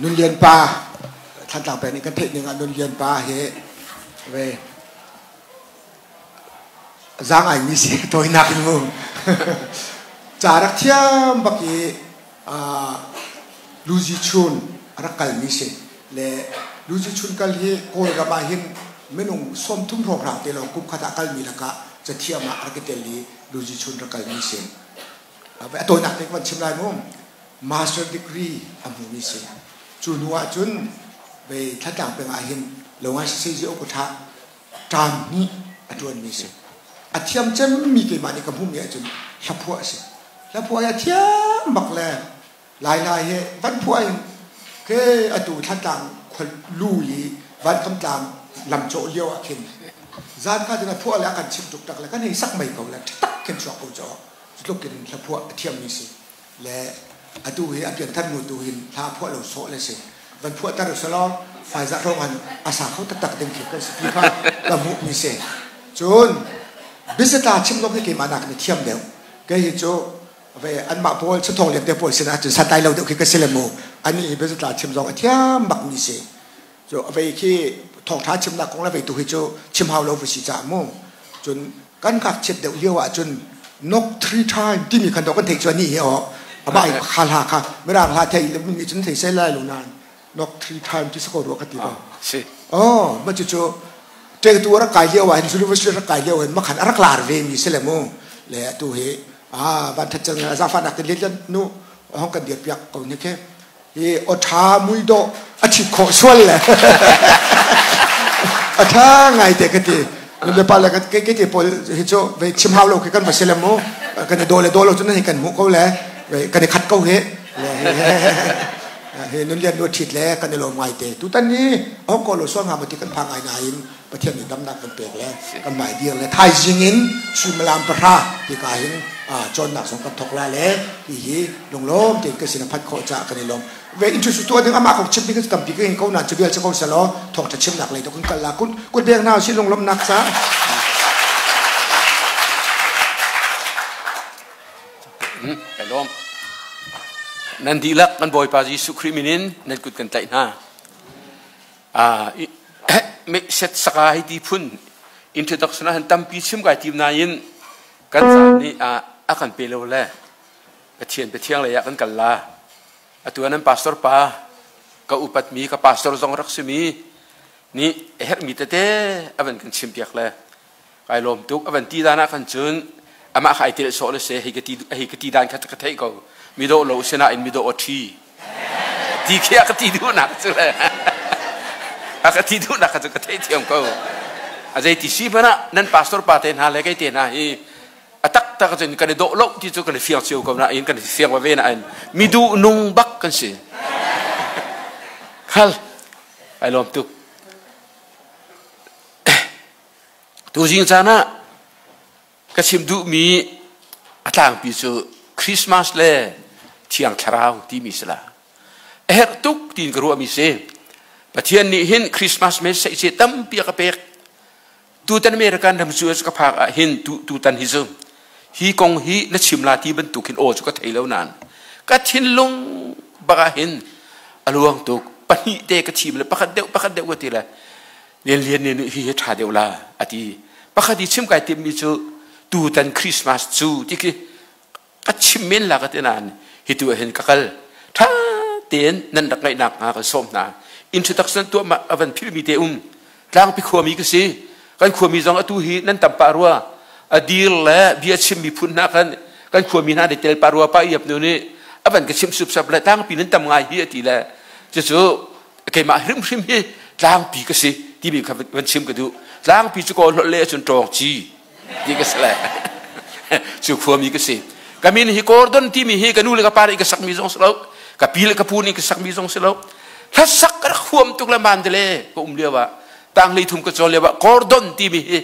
Nun Lian pa Thlantlang peng nih kan theih ning ah Nun Lian pa hi ve zaang ai mi si tawinak in mu ca rak thiam bak i Luzi chun rak kal mi si le Luzi chun kal hi Kawlram ah hin minung 30 hrawnghrang te lawng kum khat ah kal mi lakah cathiam ah rak i tel i Luzi chun rak kal mi si. A tawinak te ka van chim lai mu. Master degree a hmu mi si. Cu hnu ah cun vei Thantlang peng ah hin lo ngai sisei zi ok tha ṭam hnih a ṭuan mi si. A thiam cem mi keimah nih ka hmuh mi ahcun hlaphuah a si. Hlaphuah hi a thiam bak le Lai Lai he van phuah in ke atu Thantlang khualu i Vankamtlang lam cawh lio ah khin zan kha cun a phuah le a kan chimh tuk tak le kan hei sak mei ko le ṭha khin chuak ko caw cutluk in hlaphuah a thiam mi si le atu hi a pianthar nu tu hin hla phuah lo sawh le si van phuah tar usalaw faizah hrawng han a sa kho taktak ding khi kan si ti kha ka hmuh mi si. Cun bisatla chim zong hi keimah nak in thiam deuh. Kei hi cu ve anmah pawl chuthong lian te pawl sinah cun santlai lo deuh khi ka si le mu. Ani hi biazatla chim zong a thiam bak mi si. Cu vei khi thawngtha chimnak kong le vei tu hi cu chim hau lo va si caah mu. Cun kan ngakchiat deuh lio ah cun knock three time timi khan dawh kan theih cu ani hi aw amah kha hla kha mirang hla thei mi cun thei sai lai lo nain knock three time ti sako rua ka ti ko. Si. Oh, ma cu cu ṭengtu rak kai lio ah hin university rak kai lio hin makhan a rak lar ve mi si le mu. Le atu hi ah van that cang zafa nak te lian nu hong kan dir piak ko ni khi hi aw ṭha mui dawh a ṭhit khawh sual le a ṭha ngai te ka ti. Le pa le ke ke te pawl hi cu ve chim hau lo khi kan va si le mu. Kan i daw le daw lo cu nan hi kan hmuh ko le kan i khat ko hi. Hi nun lian nu ṭhit le kan i lawm ngai te. Tutan ni Hong Kong lo sual nga ti kan phang ngai nain Pathian nih damnak kan pek le kan mai dir le thaizing in suimilam 10 ti ka hin cawnnak zong kan thok la le ti hi lunglawm tein kan sin a phanh khawh caah kan i lawm. Ve interest tuah ding amah kong chim ding kan tampi ka in ko na cu vial ko selaw thawngṭha chimnak lei to kan kal la kun kut bek na si lunglawmnak ca. Ka lawm. Nan dihlak kan Bawipa Jesuh Khrih min in nan kut kan tlaih hna. Set saka hi ti phun introduction ah tampi chim kai tim nain kan caan nih a kan pe lo le Pathian Pathiang lei ah kan kal la. Atu nan pastor pa ka upat mi ka pastor zong rak simi nih a herhmi tete a van kan chim piak le kai lawm tuk. A van ti dan ah khan cun amah kha ai tel sawh le se hei ka ti hei ka ti dan kha ka theih ko. Mi dawh lo sinain mi dawh a ṭhi ti khi a ka ti duhnak cu le a ka ti duhnak kha cu ka theih thiam ko. A zei ti si hmanh ah nan pastor pa te hna le kei te hna hi a taktak cun kan i dawh lo ti cu kan i fiang cio ko nain kan i fiang ve nain mi duh nung bak kan si khal ai lawm tuk. Tuzing caan ah ka chim duhmi a tlangpi cu Christmas le Thiang Thlarau timi si la. A herh tuk tiin ka ruahmi si. Pathian nih hin Christmas message tampi a ka pek. Tutan American ram cu ka phak ah hin tutan hi cu hi kong hi na chim la ti bantuk hin aw cu ka thei lo nain ka thinlung bak ah hin a luang tuk. Pahnih te ka thim le pakhat deuh pakhat deuh ka ti le Lian Lian nih hi hi ṭha deuh la a ti. Pakhat i chim kai timmi cu tutan Christmas cu ti khi ka chim men la ka ti nain hi tu ah hin ka kal. Ṭha tein nan rak ngaihnak hnga kan sawm hna. Introduction tuah ma a van philmi te um. Tlangpi khuami ka si. Kan khuami zong atu hi nan tam pah rua. A dir le bia chimmi phun hna kan kan khuami hna nih tel pah rua pa iap nu nih a van ka chim supsap le tlangpi nan tam ngai hi a ti le cucu keimah hrimhrim hi tlangpi ka si timi kha van chim ka duh. Tlangpi cu kawl holh le cun ṭawng ci ti ka si le cu khuami ka si. Ka min hi Gordon timi hi ka nu le ka pa nih ka sakmi zong si lo, ka pi le ka pu nih ka sakmi zong si lo. Hlasak ka rak huam tuk le mandale ka um lio ah tang 33 ka cawn lio ah Gordon timi hi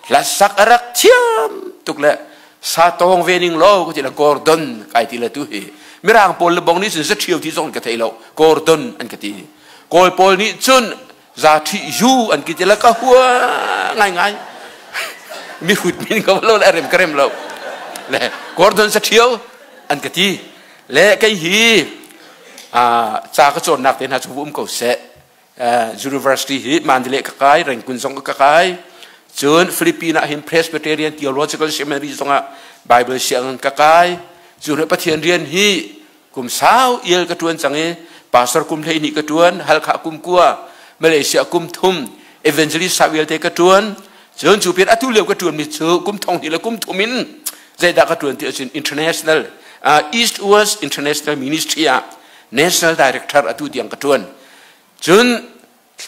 hlasak a rak thiam tuk le sa tawng ve ning law ka ti la Gordon kai ti le tu hi mirang pawl le bong nih cun zaṭhio ti zong ka thei lo, Gordon an ka ti. Kawl pawl nih cun za ṭhi yu an ki ti la ka hua ngai ngai. Mi hrut min ka lo le rem ka rem lo le Gordon zaṭhio an ka ti le kei hi. Ca ka cawnnak te hna cu um ko seh. University hi Mandalay ka kai, Rangoon zong ka kai. Cun Philippines ah hin Presbyterian Theological Seminary zongah Bible sianginn ka kai. Cu Pathian rian hi kum sau ial ka tuan cang i pastor kum 12 ka tuan, Halkha kum 9, Malaysia kum 3, evangelist sa vialte ka tuan. Cun cu pin atu lio ka tuan mi cu kum thong hnih le kum thum in zeidah ka tuan ti ahcun international East West International Ministry ah national director atu tiang ka tuan. Cun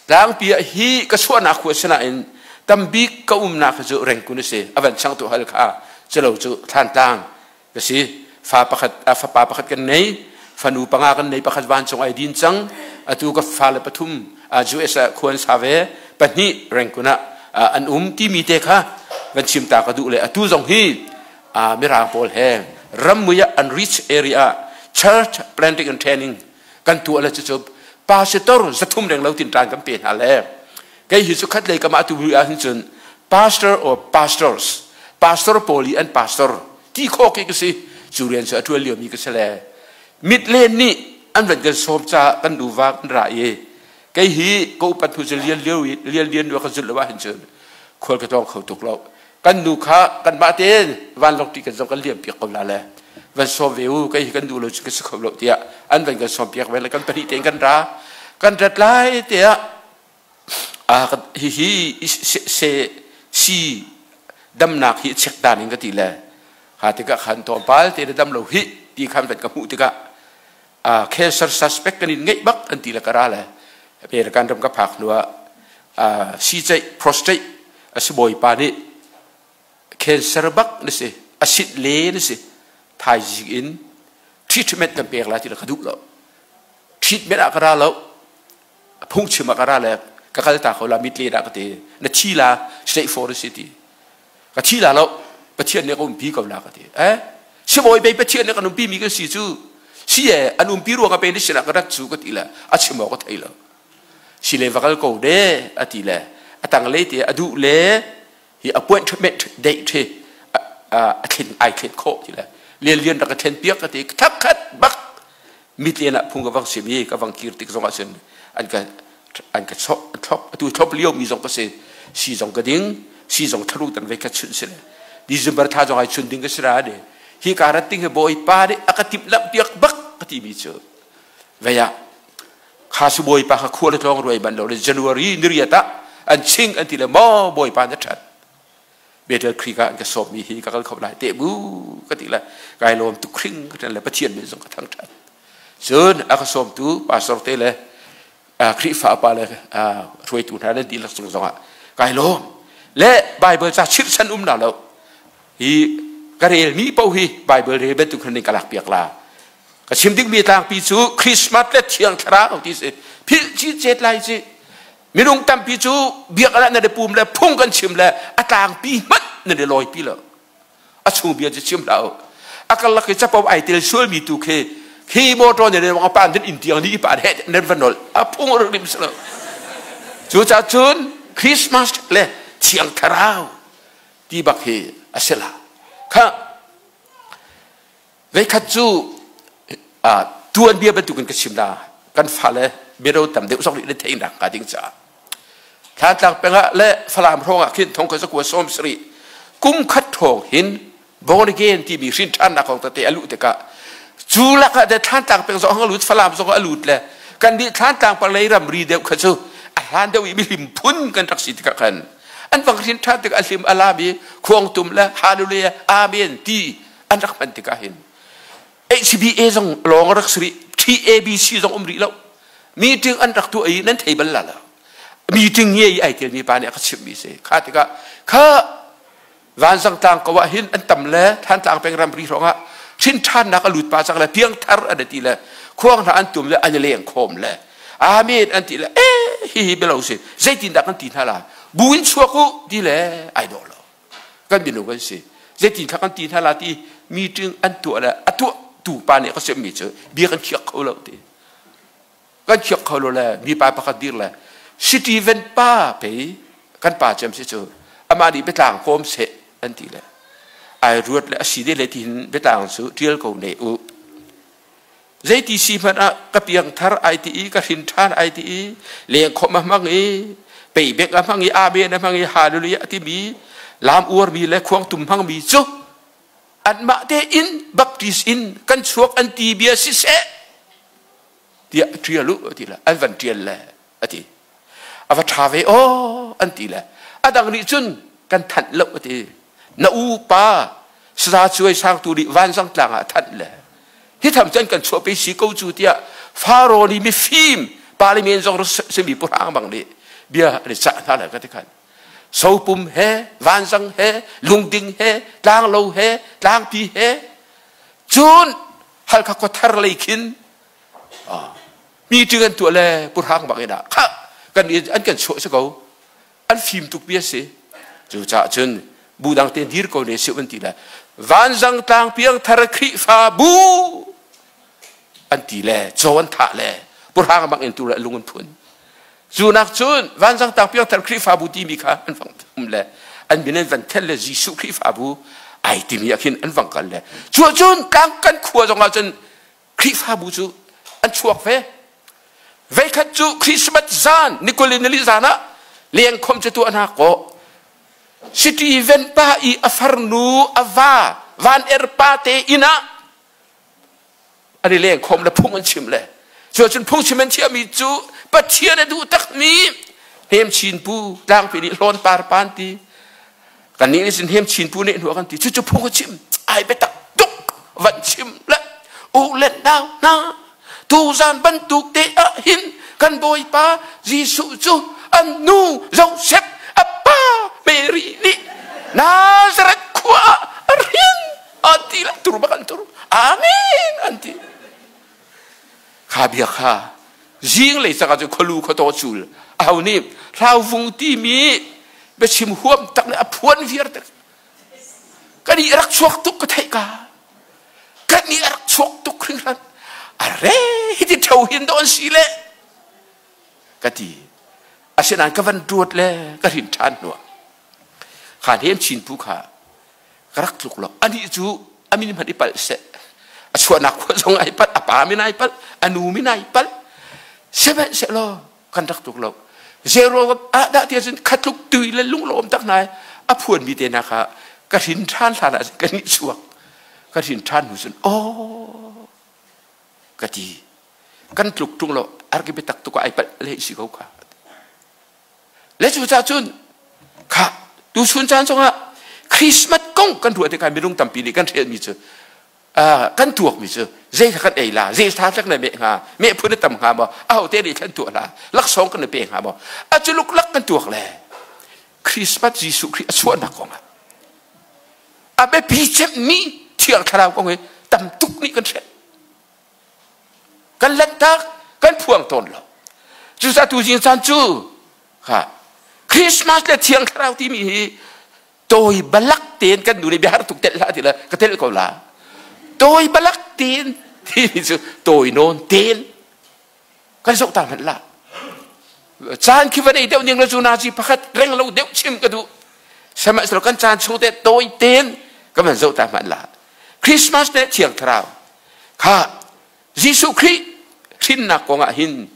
tlangpi ah hi ka chuahnak khua sinain tambik ka umnak cu Rengkun a si. Avan changtu Halkha cilo cu Thlantlang ka si. Fa pakhat fapa pakhat kan nei, fanu panga kan nei, pakhat vancung ai din cang. Atu ka fale pathum US ah khuan sa ve, pahnih Rengkun ah an um timi te kha van chim ta ka duh le atu zong hi mirang pawl he rammui ah unreached area church planting and training kan tuah le cucu pastor 300 reng lo tin tan kan pe hna le kei hi cu khat lei kam ah tu ah hin cun pastor or pastors pastor pawl i an pastor ti kho ke ka si. Cu rian cu a tuan lio mi ka si le mit len nih an van kan sawm ca kan duva kan ra i kei hi ka upat hnu cu lian liu lian lian ka zulh lo ah hin cun khual ka tawng kho tuk lo. Kan nu kha kan mah tein vanlawng ti kan zong kan liam piak ko la le van sawm ve u, kei hi kan duh lo cu ka si kho lo tiah an van kan sawm piak ve le kan pahnih tein kan ra. Kan rat lai tiah hi hi se si damnak hi check dan in ka ti le ha tikah khan tlawmpal te le dam lo hi ti khan van ka hmuh tikah cancer suspect kan in ngeih bak an ti le ka ra le American ram ka phak hnu ah sii prostate a si bawipa nih cancer bak na si asit le na si thaizing in treatment kan pek lai ti le ka duh lo. Treatment ah ka ra lo, phungchim ah ka ra le ka kal ta ko la mit le dah ka ti. Na thi la state for si ti ka thi la lo, Pathian nih ka umpi ko la ka ti. Eh, sibawi bei Pathian nih kan umpi mi kan si cu si e an umpi ruang a pe ni sinah ka rat cu ka ti le a chim awk ka thei lo. Si le va kal ko de a ti le a tang le te a duh le hi appointment date hi a thlen ai thlen khawh ti le lian lian rak ka thlen piak ka ti. Thak khat bak mitlen ah phung ka vang sim i ka vang kir tik zong ah cun an ka an ka chok thlop atu thlop lio mi zong ka si si zong ka ding si zong tharu tan ve ka chun si le December thla zong ai chun ding ka si ra de hi ka rat ting he bawipa nih a ka timh lamh piak bak ka ti mi cu veya kha su bawipa kha khua le tlawng ruai ban lo le January niriat ah an ching an ti le maw bawipa na that Bethel Creek ah an ka sawm mi hi ka kal kho lai te bu ka ti le kai lawm tu khring ka le Pathian min zong ka thang that. Cun a ka sawm tu pastor te le Khrihfa pa le hruaitu hna le dihlak cung zongah kai lawm le Bible ca chirhchan um na lo hi ka rel mi paoh hi Bible rel bantuk khan ka lak piak la. Ka chim ding mi tlangpi cu Christmas le Thiang Thlarau ti si philh chi chet lai chi minung tampi cu biak ah na le pum le phung kan chim le a tlangpi hmanh na le lawi pi lo a chung bia cu chim hlah u. A karlak i capo ai tel sual mi tu khi khi motor ne le wang pa nan in tiang ni pa he nan va nol a phung rik rim slo. Cu ca cun Christmas le Thiang Thlarau ti bak hi a si la. Kha veikhat cu tuan bia bantukin ka chim la kan fale biado tam deuh zong nih na theih nak hnga ding caah Thlantlang peng ah le Falam hrawng ah khin thong kha zakua 70 kum khat thawng hin born again timi hrin ṭhannak kong tete a luh tikah cu lakah de Thlantlang peng zong a lut, Falam zong a lut le kan nih Thlantlang palei ramri deuh kha cu a hlan deuh i mihlim phun kan rak si tikah khan an vang hrin ṭhan tikah a hlim a lam i khuangtum le hallelujah amen ti an rak hman tikah hin HBA zong lawng rak si rih, TABC zong um rih lo. Meeting an rak tuah i nan thei bal la lo. Meeting nge i ai telmi pa nih a ka chimhmi si. Kha tikah kha Vanzang tlang ko ah hin an tam le Thantlang peng ramri hrawng ah hrin ṭhannak a lut pa cang le piangthar an ti le khuang hna an tum le an i leng khawm le amen an ti le eh hi hi belo si zeitindah kan ti hna la bu in chuak u ti le ai dawh lo kan minung kan si zeitin kha kan ti hna la ti meeting an tuah le a tuah tu pa nih ka semmi cu bia kan khiak kho lo ti kan khiak kho lo le mi pa pakhat dir le Stephen pa pei kan pa cem si cu amah nih biatlang kawm seh an ti le ai ruat le a si de le ti hin biatlang cu tial ko ne u. Zeiti si hmanh ah ka piangthar ai ti i ka hrin ṭhan ai ti i lengkhawmh a hmang i peibek a hmang i amen a hmang i hallelujah a timi lam uarmi le khuangtum hmangmi cu anmah tein baptist in kan chuak an ti bia siseh tiah ṭial u ti le an van ṭial le a ti. A va ṭha ve aw an ti le a dang nih cun kan thanh lo a ti. Na upa saza cuai sangtu nih vanzang tlang ah thanh le hi tham cun kan chuah pe si ko cu tiah Faro nih mifim parliament zong simi purang bang nih bia an i cah hna le ka ti khan sopum he vanzang he lungding he tlanglo he tlangpi he cun Halkha khuathar lei khin meeting an tuah le purhang bak in ah kha kan an kan chuah si ko an fim tuk bia si cucaah cun bu dang te dir ko ne si an ti le vanzang tlang piang thar Khrihfa bu an ti le caw an thah le purhang bang in tu le lung an phun cu nak cun vanzang tlang piang thar Khrihfabu timi kha an vang um le an min an van thel le Jesuh Khrihfabu ai timi ah khin an vang kal le cu cun tlang kan khua zong ah cun Khrihfabu cu an chuak ve. Veikhat cu Christmas zan nikul in nili zan ah lengkhom cu tuah hna kaw city event pa i a farnu a va van er pa te inn ah an i lengkhom le phung an chim le cu cun phung chim an thiahmi cu Pathian a duh takmi hnem chin pu tlangpi nih hlawn par pan ti kan nih nih cun hnem chin pu nih hnu kan ti cucu phung a chim ai biatak tuk van chim le u le nau hna tuzan bantuk te ah hin kan bawipa Jesuh cu an nu Joseph a pa Mary nih Nazareth khua ah a rin an ti le tur bak an tur amen an ti kha bia kha zinglei cangah cun khualu khuataw cul aho nih hlauvung timi biachim huam tak le a phuan viar tak kan i rak chuak tuk ka theih ka kan i rak chuak tuk hringhran are hiti ṭho hin do an si le ka ti asinain ka van ruat le ka hrin ṭhan hnuah kha hem chin pu kha ka rak tluk lo anih cu a min hmanh i palh seh a chuahnak khua zong ai palh a pa min ai palh a nu min ai palh sihmanhsehlaw kan rak tluk lo zero ah dah ti ahcun khatluk tui le lunglawm tak hna a phuan mi te hna kha ka hrin ṭhan hlan ah ka nih chuak ka hrin ṭhan hnu cun aw ka ti kan tluk ṭung lo arki biatak tuk ai palh le si ko kha Le cucaah cun kha tuchun caan zongah Christmas kong kan ruah tikah minung tampi nih kan hrelmi cu kan tuakmi cu zei kha kan ei la zei tha tlak na meh hnga meh phun a tam hnga maw aho te nih thlan tuah la laksawng kan pe hnga maw a cu luklak kan tuak le Christmas Jesuh Khrih a chuahnak kong ah a biapi cemmi Thiang Thlarau kong hi tam tuk nih kan hrelh Kan lanhtak, kan phuang tawn lo. Cucaah tu zing caan cu kha Christmas le Thiang Thlarau timi hi tawi balak tein kan nu nih biahar tuk telh hlah ti le ka telh ko la. Tawi balak tein timi cu tawi nawn tein kan zoh ta hmanh la. Caan khi van ei deuh ning le cu na ci pakhat reng lo deuh chim ka duh. Sihmanhsehlaw kan caan chung te tawi tein kan van zoh ta hmanh la. Christmas le Thiang Thlarau kha Jesuh Khrih hrinnak kong ah hin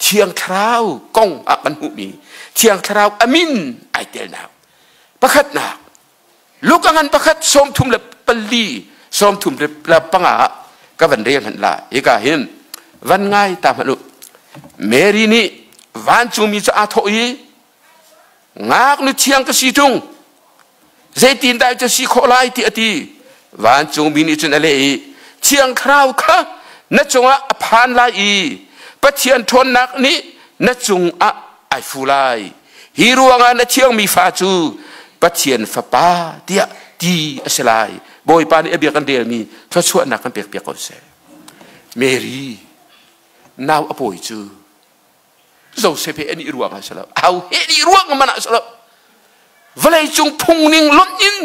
Thiang Thlarau kong ah kan hmuhmi Thiang Thlarau a min ai telnak pakhatnak Luka ngan pakhat 34 35 ah ka van rel hmanh la hika hin van ngai ta hmanh u Mary nih vancungmi cu aa thawh i Ngaknu thiang ka si ṭung. Zeitindah cu si khawh lai ti a ti. Vancungmi nih cun a leh i Thiang Thlarau kha na cungah a phan lai i Pathian ṭhawnnak nih na cungah ai fu lai. Hi ruangah na thiangmi fa cu Pathian Fapa tiah ti a si lai. Bawipa nih a bia kan relmi thluachuahnak kan pekpiak ko seh. Mary nau a pawi cu Joseph he an i ruang ah si lo au he nih ruang man ah si lo vawlei cung phung ning lonh in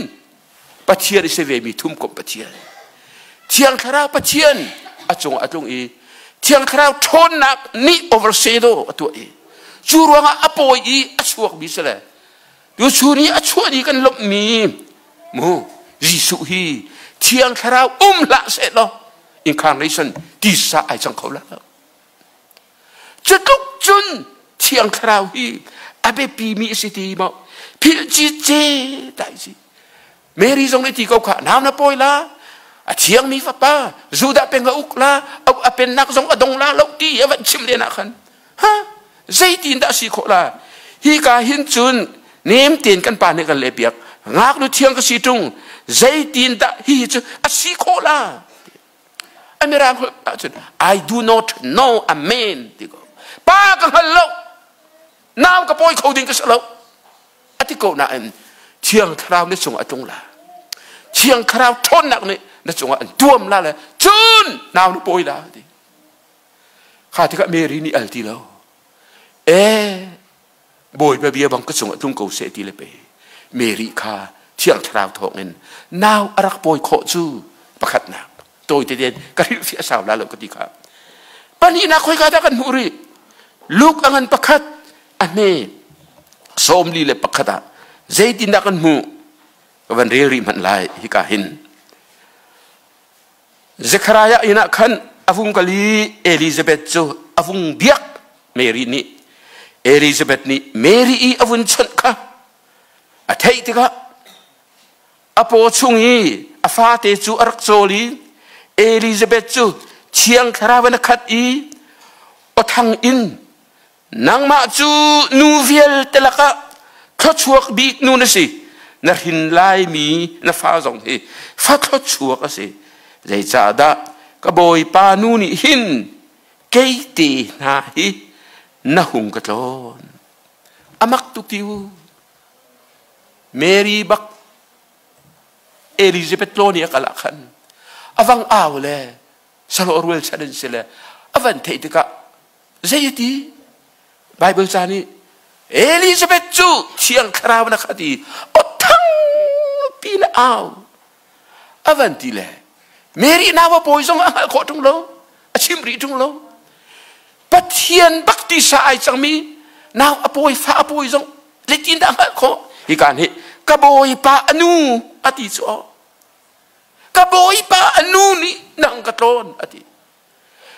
Pathian i si ve mi thum komh Pathian Thiang Thlarau Pathian a cung a tlung i Thiang Thlarau ṭhawnnak nih overshadow a tuah i cu ruangah a pawi i a chuak mi si le tu chun i a chuah ni kan lawmhmi mu Jesuh hi Thiang Thlarau um hlah seh law. Incarnation tisa ai cang kho la. Cutluk cun Thiang Thlarau hi a biapi mi a si ti maw philh ci ce dai si. Mary zong nih ti ko kha nau na pawi la a thiangmi fapa Judah peng a uk la a pennak zong a dong la lo ti a van chim len ah khan ha zeitin dah si khawh la hi ka hin cun nem tein kan pa nih kan leh piak ngaknu thiang ka si ṭung zeitin dah hi cu a si khawh la a mirang holh ahcun I do not know a man ti ko pa ka hngal lo nau ka pawi kho ding ka si lo a ti ko nain Thiang Thlarau na cungah a tlung la Thiang Thlarau ṭhawnnak nih na cungah an tuam la le cun nau na pawi la ti kha tikah Mary nih al ti lo e Bawipa bia bang ka cungah tlung ko seh ti le pe Mary kha Thiang Thlarau thawngin nau a rak pawi khawh cu pakhatnak tawi tete ka hrilhfiah sau la lo ka ti kha pahnihnak khoika dah kan hmuh rih Luke a ngan pakhat a hme 41 ah zeitindah kan hmuh ka van rel rih hmanh lai hika hin Zekhariah inn ah khan a vung kal i Elizabeth cu a vung biak Mary nih Elizabeth nih Mary i a vun chawnh kha a theih tikah a paw chung i a fate cu a rak cawl i Elizabeth cu Thiang Thlarau in a khat i aw thang in Nangmah cu nu vialte lakah thluachuak bik nu na si. Na hrin laimi na fa zong hi fa thluachuak a si. Zeicahdah ka bawipa nu nih hin kei te hna hi na hung ka tlawn. A mak tuk ti u. Mary bak Elizabeth tlawn i a kal ah khan a vang au le salo rual chan an si le a van theih tikah Zei a ti? Bible ca nih Elizabeth cu Thiang Thlarau na khat i aw thangpi na au a van ti le Mary nau a pawi zong a hngalh khawh ṭung lo a chim rih ṭung lo Pathian bak tisa ai cangmi nau a pawi fa a pawi zong zeitin dah hngalh khawh hika nih ka bawipa a nu a ti cu aw ka bawipa a nu nih nang ka tlawn a ti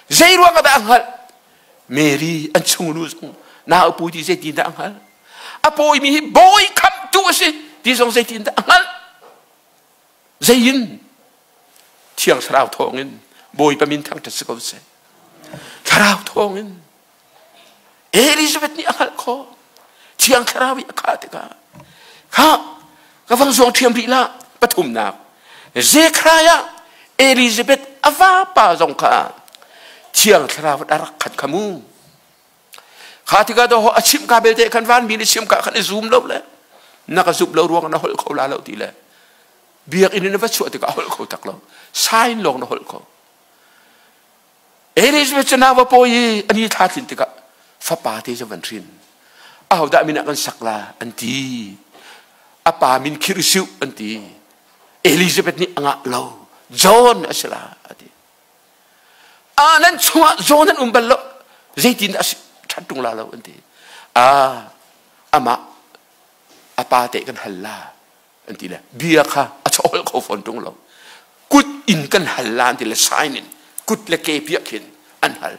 Zei ruang ah dah a hngalh? Mary an chungnu zong nau pu ti zeitin dah a hngalh? A pawimi hi bawi khamhtu a si ti zong zeitin dah a hngalh? Zeiin Thiang Thlarau thawngin Bawipa min thangṭhat si ko seh. Thlarau thawngin Elizabeth nih a hngalh khawh. Thiang Thlarau i a khah tikah kha ka vang zuang ṭhiam rih lah pathumnak Zekhariah Elizabeth a vapa zong kha Thiang Thlarau a rak khat kha mu. Kha tikah do a chimh ka belte khan vanmi nih chim ka khan i zum lo le na ka zup lo ruang na holh kho la lo ti le biakinn in na va chuah tikah a holh kho tak lo sign lawng na holh kho Elizabeth cu nau va pawi i a ni thla tlin tikah fapa te cu van hrin. Ahodah min ah kan sak la an ti. A pa min Khirisuh an ti. Elizabeth nih a ngah lo. John a si la a ti. A nan chungah John an um bal lo. Zeitin a si ṭhat ṭung la lo an ti. A amah a pa te kan hal la an ti le bia kha a chawl kho fawn ṭung lo kut in kan hal la an ti le sign in kut le ke piah khin an hal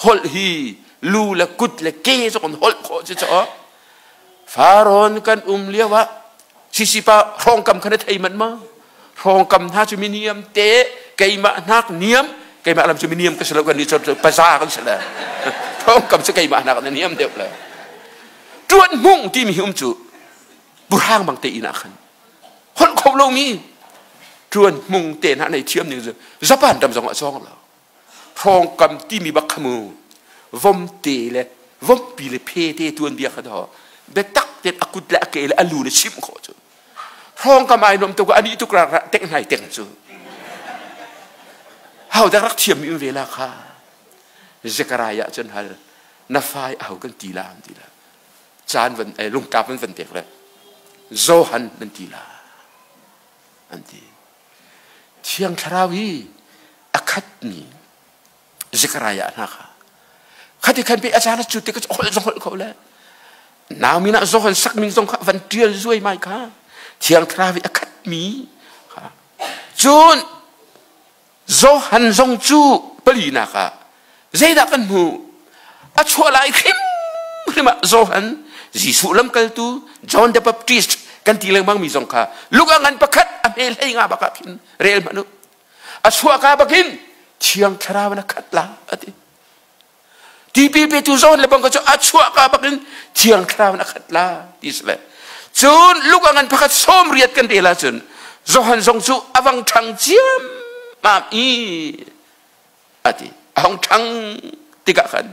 holh hi lu le kut le ke zong in holh khawh ci caw Farawn kan um lio ah sisipa hrawngkam kha na thei man ma hrawngkam hna cu miniam te keimah hnak niam keimah lam cu miniam ka si lo kan ni cu paza kan si le hrawngkam cu keimah hnak na niam deuh le ṭuan hmung timi hi um cu burhang bang te inn ah khan holh kho lomi ṭuan hmung te hna nei thiam ning cu Japan ram zong ah cawng lo hrawngkam timi bak kha mu vom te le vompi le phe te tuan bia kha do biatak te a kut le a ke le a lu le chim khawh cu hrawngkam ai nom tuk ani tuk ra tek hnai teng cu hau dak rak thiam mi um ve la kha Zechariah cun hal na fai a ho kan ti la an ti la caan van lungtlap an van pek le Johan nan ti la an ti Thiang Thlarau hi a khatmi Zechariah hna kha khati khan pe a caan cu te ka holh zong holh kho le Naomi na Johan sak min zong kha van tial zuai mai kha Thiang Thlarau hi a khatmi kha cun Johan zong cu palinak ah zeidah kan hmuh? A chuah lai hrimhrim ah Johan, Jesuh lamkaltu John the Baptist kan ti lengmang mi zong kha Luka ngan pakhat a hme hlei nga bak ah khin rel hmanh u. A chuahka bakin Thiang Thlarau in a khat la a ti. Tipil petu Johan le bang cu a chuahka bakin Thiang Thlarau in a khat la ti si le. Cun Luka ngan pakhat 80 kan rel ahcun Johan zong cu a vang ṭhang ciammam i a ti. A hung ṭhang tikah khan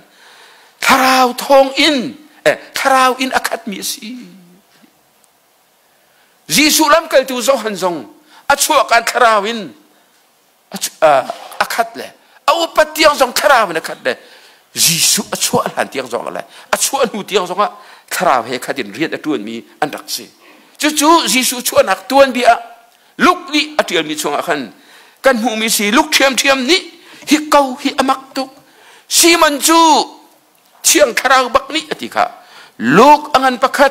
thlarau thawng in thlarau in a khatmi a si. Jesuh lamkaltu Johan zong a chuahkan thlarau in a khat le a upat tiang zong thlarau in a khat le Jesuh a chuah hlan tiang zong le a chuah hnu tiang zong ah thlarau he khat in rian a ṭuanmi an rak si. Cucu Jesuh chuahnak tuanbia ah Luke nih a ṭialmi chungah khan kan hmuhmi si. Luke ṭhiamṭhiam nih hi ko hi a mak tuk. Simon cu Thiang Thlarau bak nih a ti kha. Luke a ngan pakhat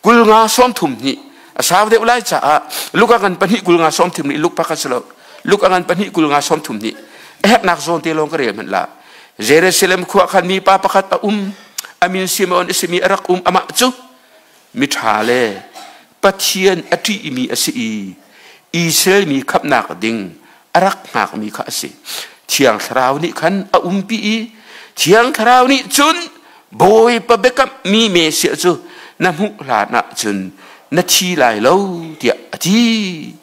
50 32 a sau deuh lai caah Luke a ngan 2 50 32 Luke pakhat si lo. Luke a ngan 2 50 32 a herhnak zawn te lawng ka rel hmanh la. Jerusalem khua khan mipa pakhat a um, a min Simeon a simi a rak um. Amah cu miṭha le Pathian a ṭihmi a si i Israel mi khamhnak ding a rak hngakmi kha a si. Thiang Thlarau nih khan a umpi i Thiang Thlarau nih cun Bawipa biakammi Messiah cu na hmuh hlan ah cun na thi lai lo tiah a ti.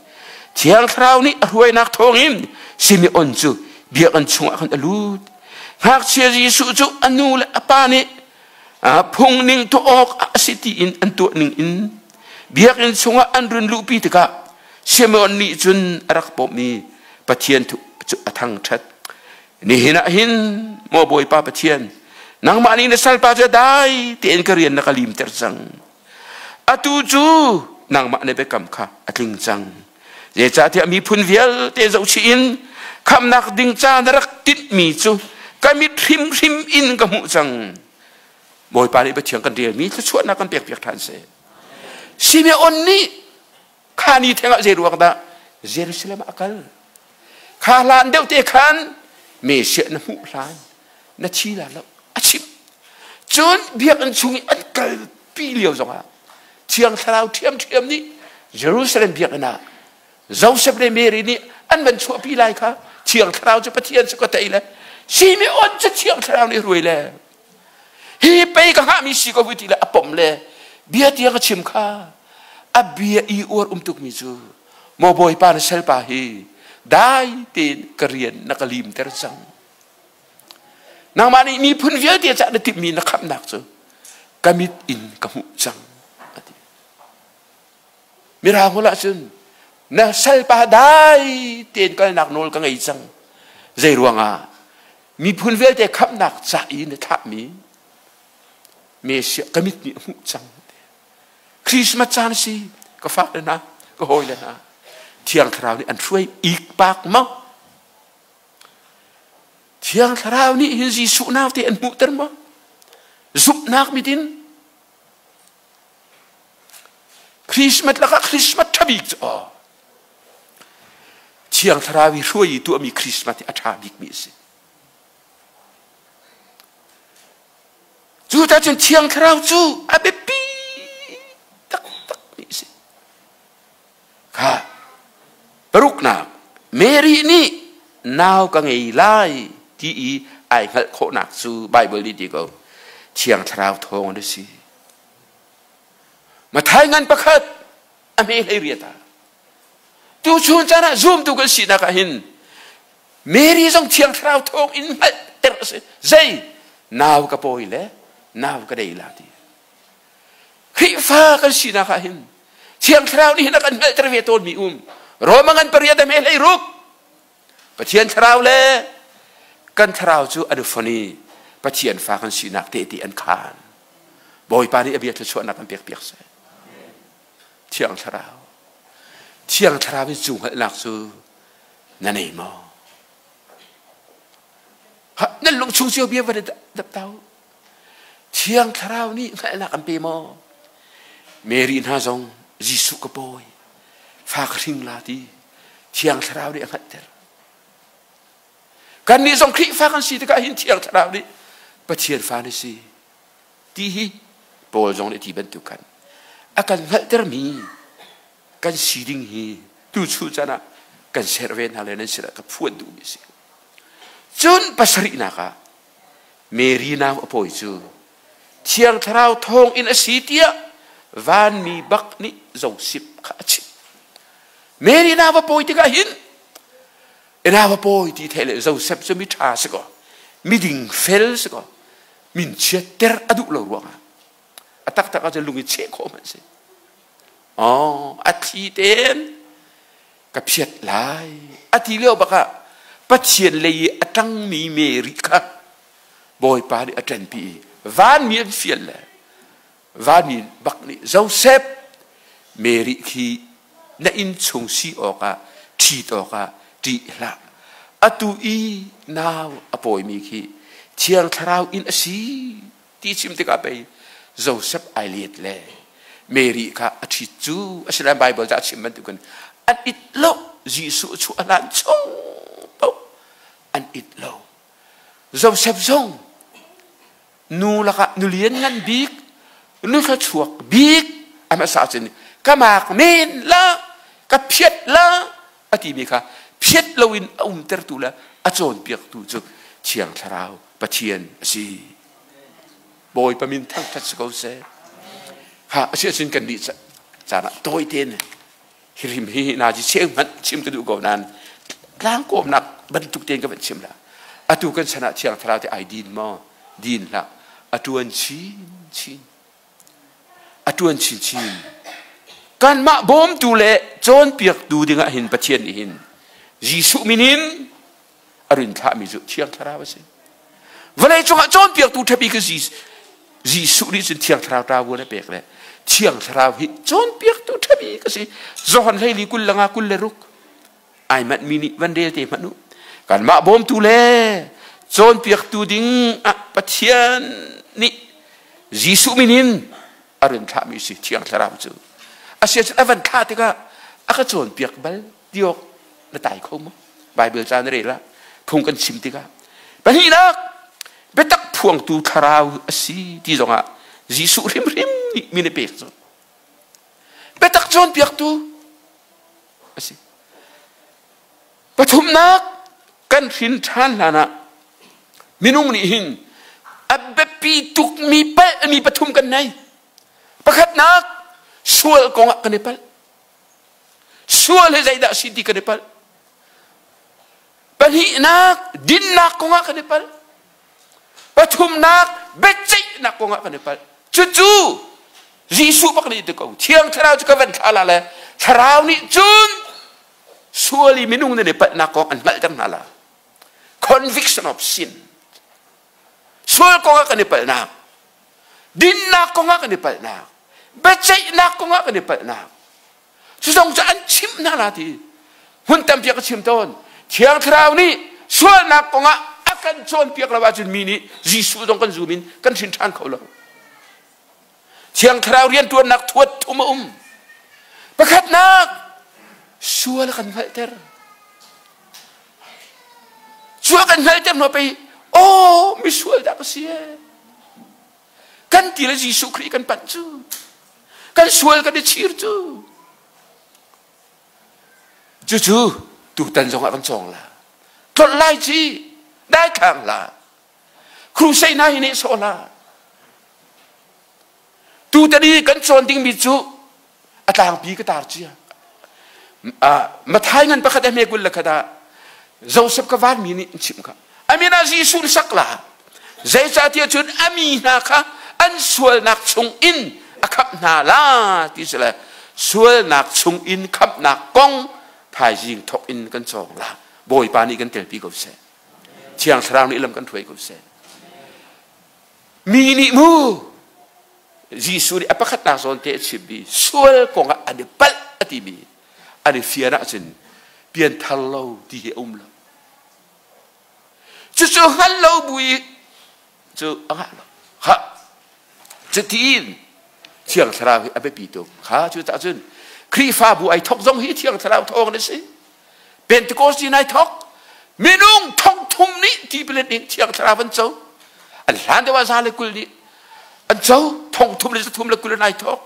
Thiang Thlarau nih a hruainak thawngin Simeon cu biakinn chungah khan a lut. Ngakchia Jesuh cu a nu le a pa nih phung ning tuah awk a si tiin an tuah ning in biakinn chungah an run luhpi tikah Simeon nih cun a rak pawmmi Pathian cu a thangṭhat. Nihin ah hin maw Bawipa Pathian, nangmah nih na salpa cu dai tein ka rian na ka limter cang. Atu cu nangmah na biakam kha a tling cang. Zeicahtiah miphun vialte zohchih in khamnak ding ca na rak tinhmi cu ka mit hrimhrim in ka hmuh cang. Bawipa nih Pathian kan relmi thluachuahnak kan pekpiak ṭhan seh. Simeon nih kha ni theng ah zei ruang dah Jerusalem ah a kal? Kha hlan deuh te khan Messiah na hmuh hlan na thi la lo a chim. Cun biakinn chung i an kalpi lio zongah Thiang Thlarau ṭhiamṭhiam nih Jerusalem biakinn ah Joseph le Mary nih an van chuahpi lai kha Thiang Thlarau cu Pathian cu ka tei le Simeon cu Thiang Thlarau nih ruai le hi pei ka hngahmi si ko ti le a pom le bia tiang a chim kha. A bia i uar um tukmi cu, maw Bawipa, na salpa hi dai tein ka rian na ka limter cang, nangmah nih miphun vialte cah na timhmi na khamhnak cu ka mit in ka hmuh cang, a ti. Mirang holh ahcun na salpa dai tein kalnak nawl ka ngei cang, zei ruangah miphun vialte khamhnak ca i na thlahmi Messiah ka mit nih a hmuh cang. Christmas caan si, ka fak le hna, ka hawi le hna, Thiang Thlarau nih an hruai ik pak maw? Thiang Thlarau nih hin Jesuh naute an hmuhter maw? Zumhnak mit in Christmas lakah Christmas ṭha bik cu aw Thiang Thlarau i hruai i tuahmi Christmas hi a ṭha bikmi a si. Cu cun Thiang Thlarau cu a biapi taktakmi a si. Kha paruknak, Mary nih nau ka ngei lai ti i ai hngalh khawhnak cu Bible nih ti ko Thiang Thlarau thawng a si. Mathai ngan pakhat a hme hlei riat ah tu chun caan ah zumtu kan sinak ah hin Mary zong Thiang Thlarau thawng in hngalhter a si. Zei nau ka pawi le nau ka dei la ti. Khrihfa kan sinak ah hin Thiang Thlarau nih hin a kan hngalhter ve tawnmi um. Roma ngan pariat a hme hlei ruk. Pathian Thlarau le kan thlarau cu an i fon i Pathian fa kan sinak tehte an khaan. Bawipa nih a bia thluachuahnak kan pekpiak seh. Thiang Thlarau. Thiang Thlarau in cu hngalhnak cu na nei maw? Nan lung chung cio bia va dap tau. Thiang Thlarau nih hngalhnak an pe maw? Mary hna zong Jesuh ka pawi, fa ka hring la ti Thiang Thlarau nih a hngalhter. Kannih zong Khrihfa kan si tikah hin Thiang Thlarau nih Pathian fa na si ti hi Paul zong nih ti bantuk khan a kan hngalhtermi kan si ding hi tuchu caan ah kan ser ve hna le nan sinah ka phuan duhmi a si. Cun pasarihnak ah Mary nau a pawi cu Thiang Thlarau thawng in a si tiah vanmi bak nih Joseph kha a chimh. Mary nau a pawi tikah hin nau a pawi ti theih le Joseph cu mi ṭha si kaw miding fel si kaw min chiatter a duh lo ruangah a taktak ahcun lung i cheh khawh hmanh si. Oh, a thli tein ka phiat lai a ti lio bak ah Pathian lei i a ṭangmi Mary kha Bawipa nih a ṭanpi i vanmi an fial le vanmi bak nih Joseph Mary khi na inn chung si awkah ṭhit awkah ṭih hlah atu i nau a pawimi khi Thiang Thlarau in a si ti chim tikah pei Joseph ai let le Mary kha a ṭhit cu asinain Bible ca a chim bantukin an it lo Jesuh chu a hlan chung paoh an it lo Joseph zong nu lakah nu lian ngan bik nu thluachuak bik a hmasa cun ka mak men la ka phiat la a timi kha phiat loin a umtertu le a cawnpiaktu cu Thiang Thlarau Pathian a si. Bawipa min thangṭhat si ko seh. Ha a si ahcun kan nih caan ah tawi tein hirim hi na ji cheu hmanh chim ka duh ko nain tlangkawmnak bantuk tein ka van chim la. Atu kan chan ah Thiang Thlarau te ai din maw? Din hlah. A ṭuan chin chin. A ṭuan chin chin. Kanmah bawmtu le cawnpiaktu dingah hin Pathian nih hin Jesuh min in a rin thlahmi cu Thiang Thlarau a si. Vawlei cungah cawnpiaktu ṭhabi ka Jesuh nih cun Thiang Thlarau ṭavuan a pek le Thiang Thlarau hi cawnpiaktu ṭhabi ka si. Johan hleili kul le nga kul le ruk ai manh mi nih van rel te hmanh u. Kanmah bawmtu le cawnpiaktu ding ah Pathian nih Jesuh min in a rin thlahmi si Thiang Thlarau cu. Asiacun a van thlah tikah a ka cawnpiak bal tiawk na tai kho maw Bible ca na rel ah phung kan chim tikah pahnihnak biatak phuangtu thlarau a si ti zongah Jesuh hrimhrim nih min a pek cu biatak cawnpiaktu a si pathumnak kan hrin ṭhan hlan ah minung nih hin a biapi tukmi palhmi pathum kan nei pakhatnak sual kongah kan i palh Sual hi zeidah a si ti kan i palh. Pahnihnak, dinnak kongah kan i palh. Pathumnak, biaceihnak kongah kan i palh. Cucu Jesuh bak nih ti ko. Thiang Thlarau cu ka van thlah la le Thlarau nih cun sual i minung nan i palhnak kong an hngalhter hna la. Conviction of sin. Sual kongah kan i palhnak. Dinnak kongah kan i palhnak. Biaceihnak kongah kan i palhnak. Cu zong cu an chimh hna la ti. Hmun tampi ka chim tawn. Thiang Thlarau nih sualnak kongah a kan cawnpiak lo ahcun mi nih Jesuh zong kan zum in kan hrin ṭhan kho lo. Thiang Thlarau rianṭuannak thuat thum a um. Pakhatnak, sual a kan hngalhter. Cu a kan hngalhter hnu pei, aw misual dah ka si ee. Kan ti le Jesuh Khrih kan panh cu. Kan sual kan i chir cu. Cucu tutan zongah kan cawng la. Tlolh lai ci, dai thang la. Crusade hna hi nih sawh la. Tutan i kan cawn dingmi cu a tlangpi ka tar cia. Mathai ngan pakhat hme kul le khat ah Joseph ka vanmi nih an chimh kha. Amin ah Jesuh nih sak la. Zeicahtiah cun a mi hna kha an sualnak chung in a khamh hna la ti si le sualnak chung in khamhnak kong thaizing thawk in kan cawng la. Bawipa nih kan telpi ko seh. Thiang Thlarau nih lam kan hruai ko seh. Mi nih mu Jesuh nih a pakhatnak zawn te a chimmi sual kongah an i palh a timi an i fian ahcun pianthar lo ti hi a um lo. Cucu hngal lo bu i cu a ngah lo. Ha cutiin Thiang Thlarau hi a biapi tuk. Kha cu tah cun Khrihfabu ai thok zong hi Thiang Thlarau thawng a si. Pentecost in ai thok. Minung thongthum nih tipil an ing Thiang Thlarau an co. An hlan deuh ah 120 nih an co 320 in ai thawk.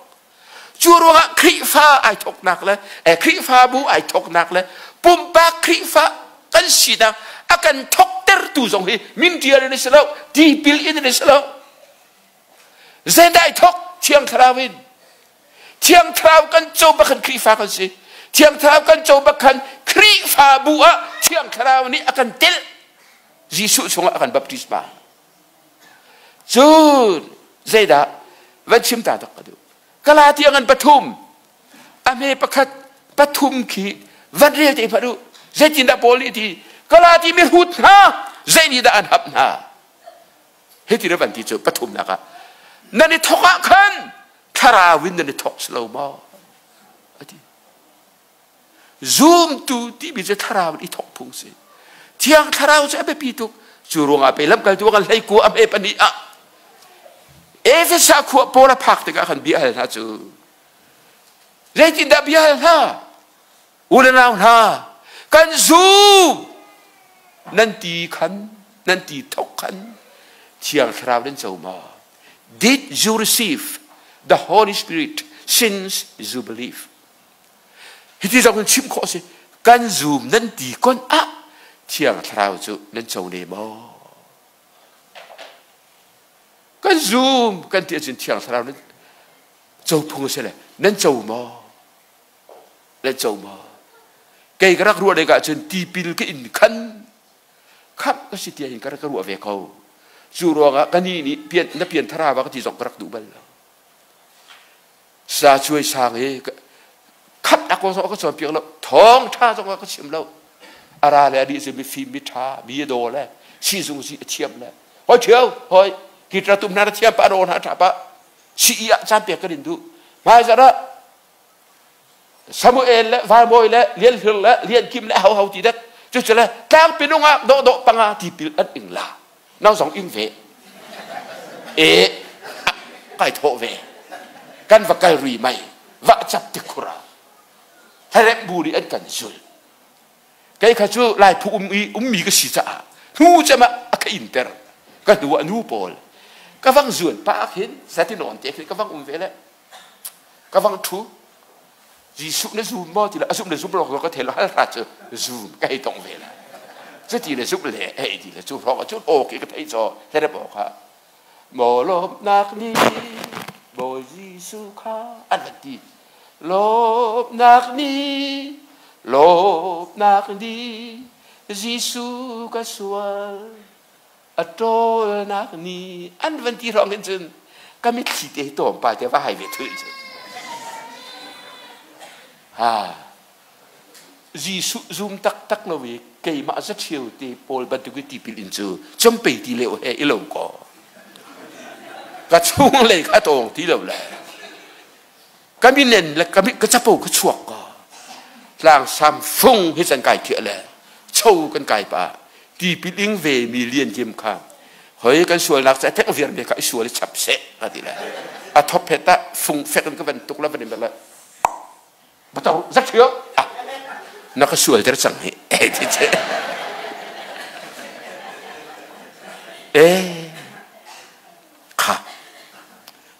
Cu ruangah Khrihfa ai thawknak le Khrihfabu ai thawknak le pumpak Khrihfa kan sinak a kan thawktertu zong hi min ṭial in a si lo, tipil in a si lo. Zeidah ai thawk? Thiang Thlarau in. Thiang Thlarau kan co bak khan Khrihfa kan si. Thiang Thlarau kan co bak khan Khrihfabu ah Thiang Thlarau nih a kan telh. Jesuh chungah a kan baptisma. Cun zeidah van chim ta tak ka duh. Galati ngan pathum a hme pakhat pathum khi van rel te hmanh u. Zeitindah Paul nih ti Galati mihrut hna zei nih dah an hap hna? Hiti na van ti cu pathumnak ah nan i thok ah khan thlarau in nan i thok si lo maw? A ti. Zumtu timi cu thlarau in i thok phung si. Thiang thlarau cu a biapi tuk. Cu ruangah pe lamkaltu kan hlei ku a hme pahnih ah Efesa khua Paul a phak tikah khan bia hal hna cu zeitindah bia hal hna u le nau hna kan zum nan ti khan nan ti thok khan thiang thlarau nan co maw did you receive the Holy Spirit since you believe Hiti zong in chim khawh a si. Kan zum nan ti kon ah Thiang Thlarau cu nan co ne maw? Kan zum kan ti ahcun Thiang Thlarau nan co phung a si le nan co maw? Nan co maw? Kei ka rak ruah dek ahcun tipil ka in khan khamh ka si tiah hin ka rak ka ruah ve ko. Cu ruangah ka ni nih pian, na pian thara va ka ti zong ka rak duh bal lo. Sa cuai sang i khat a kong zong a ka cawnpiak lo thawng ṭha zong a ka chim lo a ra le a dih cu mifim miṭha mi a daw le siizung si a thiam le hoi ṭhio hoi kitra tum hna na thiam pah raw hna ṭha pah sii ah caan pek kan in duh hmaizarh ah Samuel le Valmawi le Lian Hlir le Lian Kim le ho ho ti dek cucu le tlangpi nung ah dawh dawh panga tipil an ing la nang zong ing ve e kai thawh ve kan va kal ri mai va cap ti khura herep bu nih an kan zul kei kha cu lai phu um i ummi ka si caah hnu cem ah a ka inter ka hnu ah nu pawl ka vang zuan pa khin satinawn te khin ka vang um ve le ka vang ṭhu Jesuh na zum maw ti le a zum le zum lo ka thei lo hal hra cu zum ka hei tong ve le cuti le zum le hei ti le cu hrawng cun aw ki ka thei caw therep aw kha maw lawmnak ni Bawi Jesuh kha an van ti lawmnak ni lawmnak ni Jesuh ka sual a ṭawlnak ni an van ti hrawng hin cun ka mitthli te tawm pa te va hai ve thul cu ha Jesuh zum taktak lo i keimah zaṭhio te Paul bantuk i tipil in cu cawmpei ti leo he i lo ko ka chung lei kha tawng ti lo le ka minen le ka ka capo ka chuak ko tlang sam fung hi can kai thiah le cho kan kai pa tipil ing ve mi lian kim kha hoi kan sualnak ca thek viar me kha i sual i chap se ka ti le a thop phet ta fung fek in ka van tuk la van in la bato zak thio ah na ka sual ter cang hi eh ti che eh kha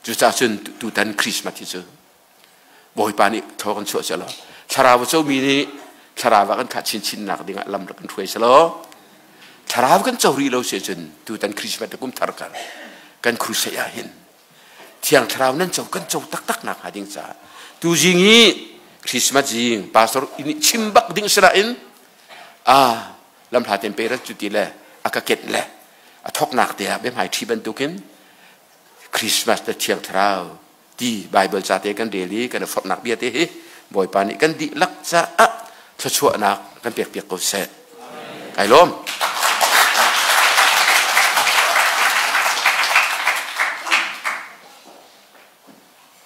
Cucaah cun tutan Christmas hi cu Bawipa nih thaw kan chuah selaw thlarau comi nih thlarau ah kan khah chinchin nak dingah lam rak kan hruai selaw thlarau kan co rih lo si cun tutan Christmas kum thar kar kan crusade ah hin thiang thlarau nan co kan co taktak nak hnga ding caah tu zing hi Christmas zing pastor ini chim bak ding sila in a lamhla ten pe rat cu ti le a ka ket le a thoknak te ah biahmai ṭhi bantukin Christmas le Thiang Thlarau ti Bible ca te kan rel i kan i forhnak bia te hi Bawipa nih kan dihlak caah thluachuahnak kan pek piak ko seh. Kai lawm.